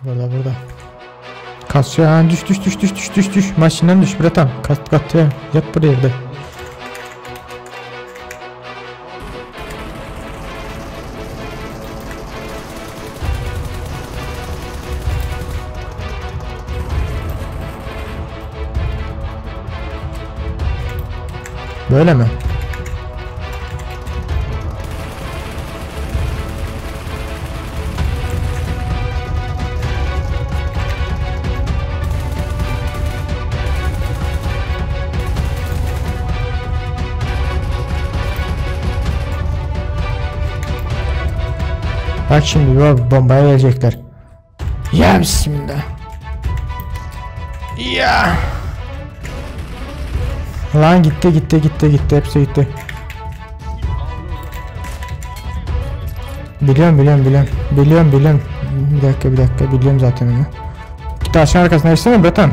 Burada burada. Kasıyor ha düş düş düş düş düş düş düş. Maşından düş bratan. Kat katıyor. Yat buraya yerde. Böyle mi? Bak şimdi bak bombaya gelecekler. Ya bismillah. Ya. Lan gitti gitti gitti gitti hepsi gitti. Biliyorum biliyorum biliyorum. Biliyorum biliyorum. Bir dakika bir dakika biliyorum zaten onu. Git aşağı arkasına geçsene Bratan.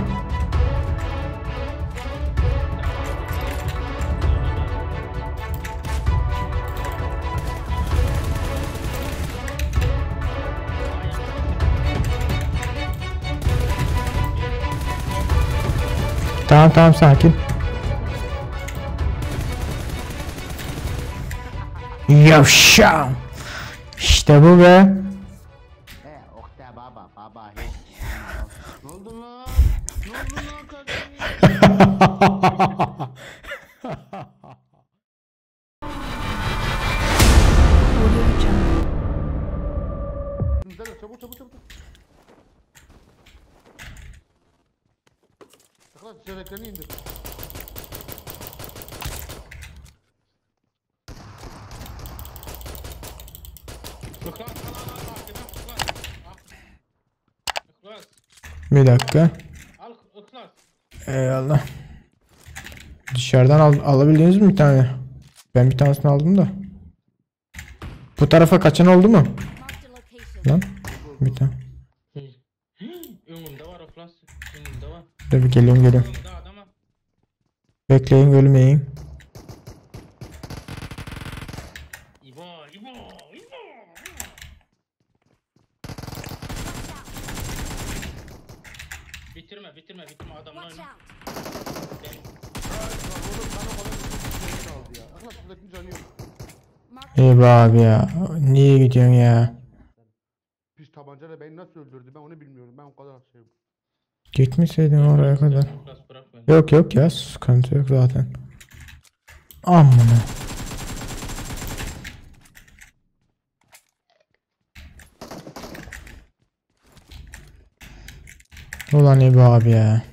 Tamam tamam sakin. Yavşam. İşte bu be. Ne oldu lan? Ne oldu lan kardeşim? Audio Jungle. Çabuk çabuk çabuk. Tıkla çöreklerini indir. Bir dakika. Eyvallah. Dışarıdan al alabildiniz mi bir tane? Ben bir tanesini aldım da. Bu tarafa kaçan oldu mu? Marked a location. Lan bir tane. Önümde var Oklas. Önümde var. Dur bir geliyorum geliyorum. Önümde adama. Bekleyin ölmeyin. İbo, İbo, İbo. Bitirme, bitirme, bitirme adamlar. Watch out. Oğlum ben o kadar bir şey aldı ya. Aklas buradakinin canı yok. Marked İyi be abi ya. Niye gidiyorsun ya? Pis tabancayla beni nasıl öldürdü ben onu bilmiyorum. Ben o kadar şeyim. Gitmeseydin oraya kadar. Oklas bırak beni. Yok yok ya sıkıntı yok zaten. Amına. Ulan İbo abi ya.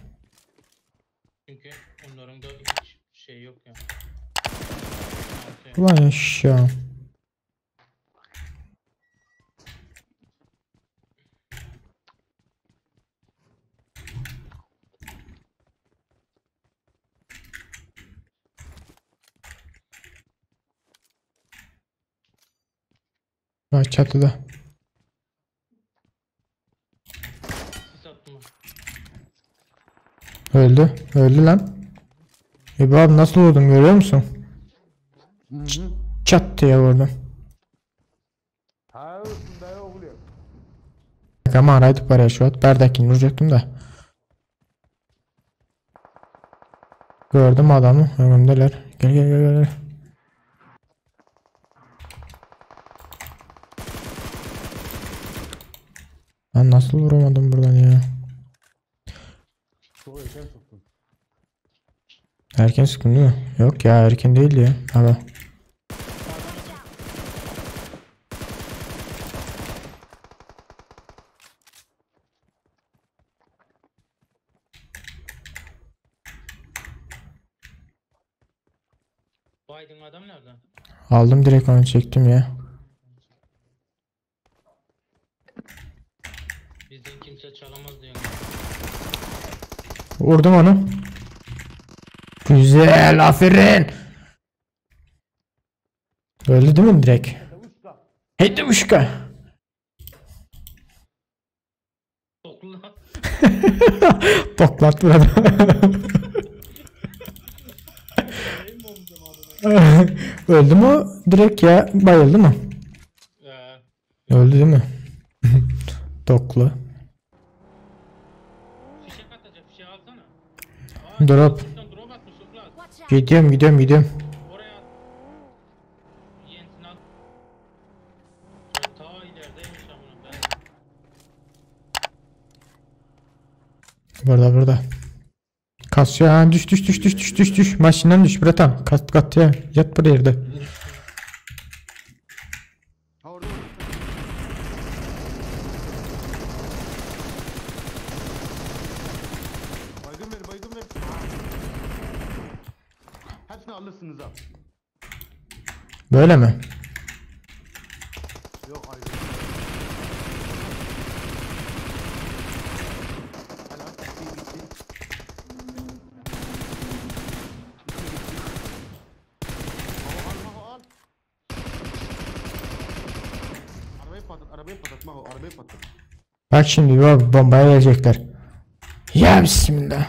Çünkü onların da hiç şey yok yani. Ulan yaşa. Bak çatıda. Sis attım. Öldü. Öldü lan. İbo abi nasıl vurdum görüyor musun? Çat diye vurdum. Ha olsun be oğlum. Ama araydı paraya şu at. Berdakini vuracaktım da. Gördüm adamı. Önümdeler. Gel gel gel gel. Lan nasıl vuramadım buradan ya? Çok erken sıktın. Erken sıktım değil mi? Yok ya erken değil ya. Abi. Biden adam nerede? Aldım direkt onu çektim ya. Bizden kimse çalamaz diyor. Vurdum onu. Güzel aferin. Öldü değil mi direkt? Hey Devuşka. Tokla. Toklat burada. Öldü mü o? Direkt ya bayıldı mı? Ee, Öldü değil mi? Toklu. Drop. Şuradan drop atmış Uklas. Watch out. Gidiyorum gidiyorum gidiyorum. Oraya at. Yenisini at. Ta ilerideymiş amına ben. Burada burada. Kasıyor. Ha, düş düş düş düş düş düş düş. Maşından düş bratan. Kat kat ya. Yat buraya yerde. Ha orada. Baygın ver, baygın ver. Hepsini alırsınız ha. Böyle mi? Yok ayrı. Helal. Bir gitti. İki gitti. Maho al, Maho al. Arabayı patlat, arabayı patlat Maho, arabayı patlat. Bak şimdi bak bombaya gelecekler. Ya bismillah.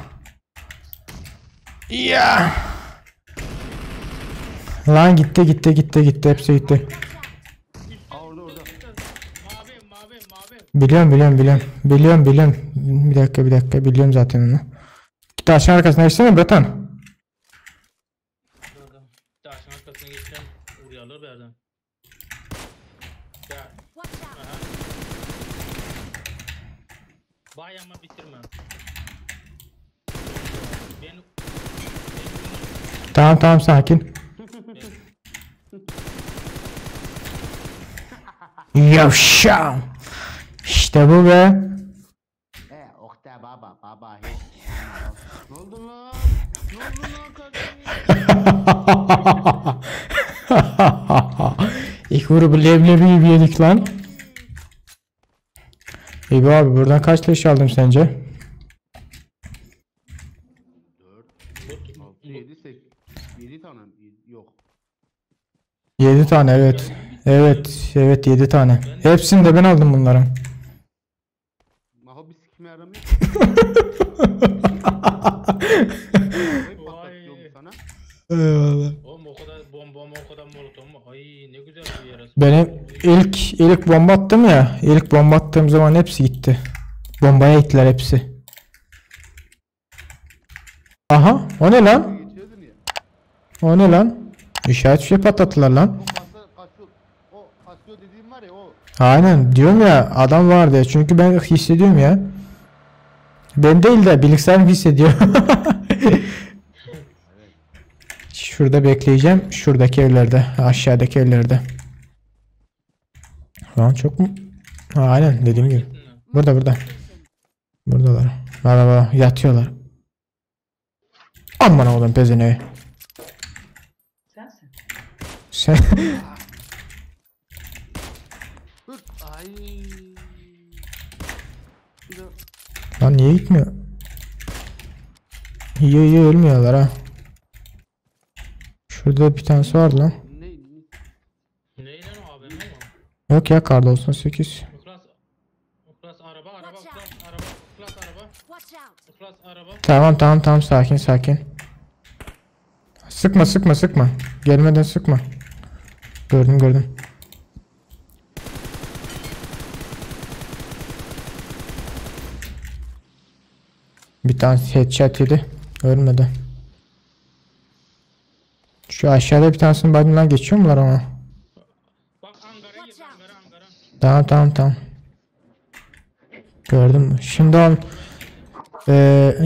Ya. Lan gitti gitti gitti gitti hepsi gitti. Aa orada orada. Mavi mavi mavi. Biliyorum biliyorum biliyorum. Biliyorum biliyorum. Bir dakika bir dakika biliyorum zaten onu. Git taşın arkasına geçsene bratan. Burada. Taşın arkasına geçeceğim. Uğrayalım bir yerden. Ya. Watch out. Aha. Bay ama bitirme. Ben ben Tamam tamam sakin. Yavşam. İşte bu be. E, okta baba, baba he. Ne oldu lan? Ne oldu lan kardeşim? İlk vurup leblebi gibi yedik lan. İyi be abi buradan kaç leş aldım sence? 4, 6, 7, 8. 7 tane mi? Yok. 7 tane evet. Evet evet 7 tane. Hepsini de ben aldım bunların. Maho bir sikime yaramıyor. Arabayı patlat diyorum sana. Eyvallah. Oğlum o kadar bomba o kadar molotof mu? Ay ne güzel bir yer. Benim ilk bomba attım ya. İlk bomba attığım zaman hepsi gitti. Bombaya gittiler hepsi. Aha o ne lan? Geçiyordun ya. O ne lan? İşaret fişeği patlattılar lan. O kasa, kasıyor, o kasıyor dediğim var ya o. Aynen diyorum ya adam var diye. Çünkü ben hissediyorum ya. Ben değil de bilgisayarım hissediyor. Şurada bekleyeceğim. Şuradaki evlerde. Aşağıdaki evlerde. Lan çok mu? Ha, aynen dediğim gibi. Burada burada. Buradalar. Valla valla yatıyorlar. Aman oğlum pezeneği. Sensin. Sen Dur. Ay. Bir de Lan niye gitmiyor? İyi iyi ölmüyorlar ha. Şurada bir tanesi vardı lan. ne ne Ney lan o AVM mi? Yok ya karda olsun 8. Uklas Uklas araba araba Uklas araba Uklas araba Watch out. Uklas araba. Tamam tamam tamam sakin sakin. Sıkma sıkma sıkma. Gelmeden sıkma. Gördüm gördüm. Bir tane headshot yedi. Ölmedi. Şu aşağıda bir tanesinin badinden geçiyor mular ama? Bak Ankara gir Ankara Ankara. Tamam tamam tamam. Gördün mü? Şimdi on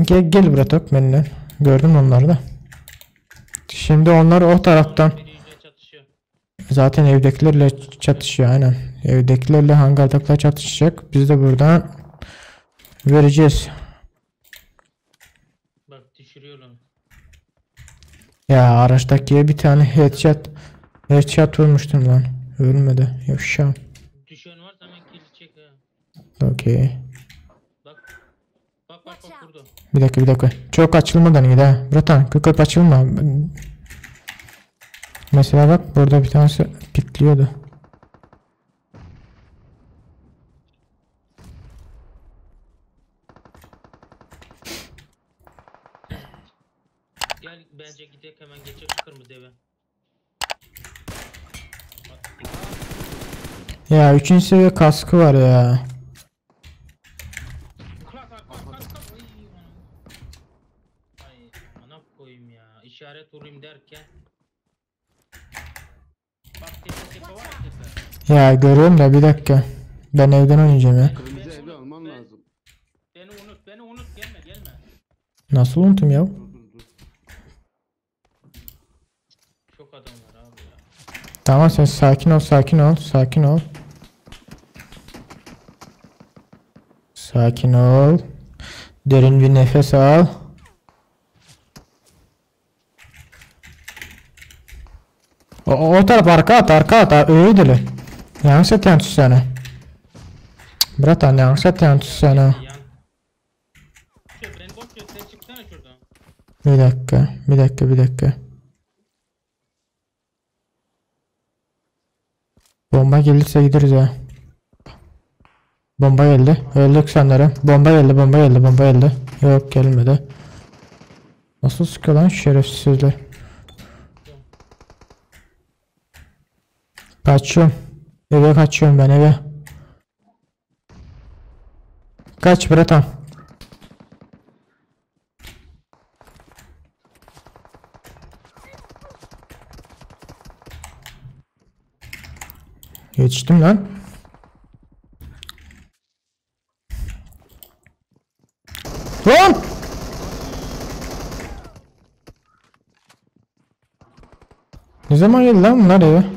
gel, gel buraya top benimle. Gördüm onları da. Şimdi onlar o taraftan Biriyle çatışıyor. zaten evdekilerle çatışıyor aynen. Evdekilerle hangardakiler çatışacak. Biz de buradan vereceğiz. Bak düşürüyorlar. Ya araçtakiye bir tane headshot vurmuştum lan. Ölmedi. Yavşam. Düşen varsa hemen kill çek ha. Okey. Bak. Bak bak bak burada. Bir dakika bir dakika. Çok açılmadan iyi ha. Bratan kıkıp açılma. Mesela bak burada bir tanesi pikliyordu. Gel bence gidelim hemen geçecek şu kırmızı eve. Bak, Ya üçüncü seviye kaskı var ya. Klas kalk kalk kalk. Ay, anam. Ay. derken. Bak tepe tepe var ya tepe. Ya görüyorum da bir dakika. Ben evden oynayacağım ya. Kırmızı evi alman lazım. Beni unut beni unut gelme gelme. Nasıl unuttum ya? Dur dur dur. Çok adam var abi ya. Tamam sen sakin ol sakin ol sakin ol. Sakin ol. Derin bir nefes al. O, o taraf arka at arka at öyle deli. Yanlış atıyorsun sana. Bratan yanlış atıyorsun sana. Yan. Şu beni boş ver sen çıksana şuradan. Bir dakika bir dakika bir dakika. Bomba gelirse gideriz ha. Bomba geldi. Öldük sanırım. Bomba geldi, bomba geldi, bomba geldi. Yok gelmedi. Nasıl sıkıyor lan şerefsizler. Kaçıyorum. Eve kaçıyorum ben eve. Kaç bratan. Yetiştim lan. Lan! Ne zaman geldi lan bunlar eve?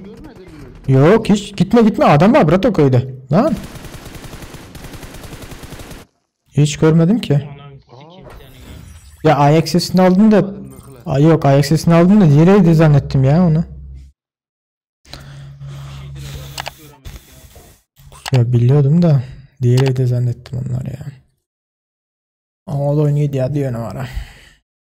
Yok hiç gitme gitme adam var bırak o köyde. Lan. Hiç görmedim ki. Ya ayak sesini aldım da Ay yok ayak sesini aldım da diğeriydi zannettim ya onu. Ya biliyordum da diğeriydi zannettim onlar ya. Ama o da oynuyordu ya diyor numara.